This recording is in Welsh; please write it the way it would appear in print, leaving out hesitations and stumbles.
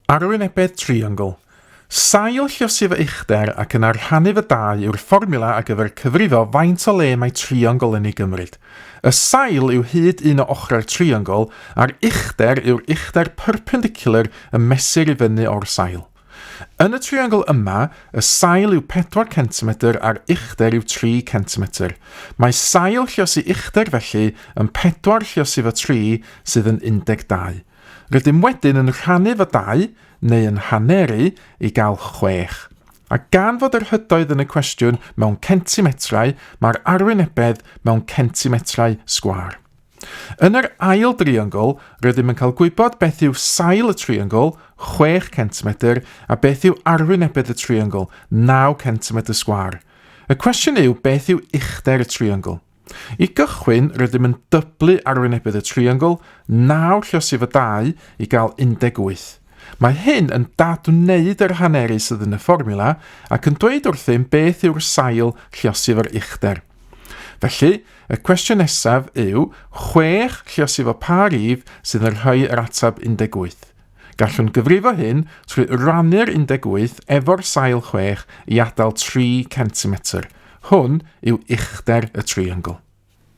Arwynebedd triongl. Sail lluosi fy uchder ac yna rhannu fy dau yw'r fformiwla ar gyfer cyfrifo faint o le mae triongl yn ei gymryd. Y sail yw hyd un o ochrau'r triongl a'r uchder yw'r uchder perpendicular y mesur i fyny o'r sail. Yn y triongl yma, y sail yw 4 centimetr a'r uchder yw 3 centimetr. Mae sail lluosi uchder felly yn 4 lluosi fy 3 sydd yn 12. Rydym wedyn yn rhannu fy dau, neu yn haneru, i gael 6. A gan fod yr hydoedd yn y cwestiwn mewn centimetrau, mae'r arwynebedd mewn centimetrau sgwâr. Yn yr ail driongl, rydym yn cael gwybod beth yw sail y triongl, 6 centimetr, a beth yw arwynebedd y triongl, 9 centimetr sgwâr. Y cwestiwn yw beth yw uchder y triongl. I gychwyn, rydym yn dyblu arwynebedd y triongl, 9 lluosi fo 2 i gael 18. Mae hyn yn dadwneud yr haneru sydd yn y fformiwla ac yn dweud wrthym beth yw'r sail lluosi fo'r uchder. Felly, y cwestiwn nesaf yw 6 lluosi fo pa rif sydd yn rhoi yr ateb 18. Gallwn gyfrifo hyn trwy rannu'r 18 efo'r sail 6 i adael 3 centimetr. Hwn yw uchder y triongl.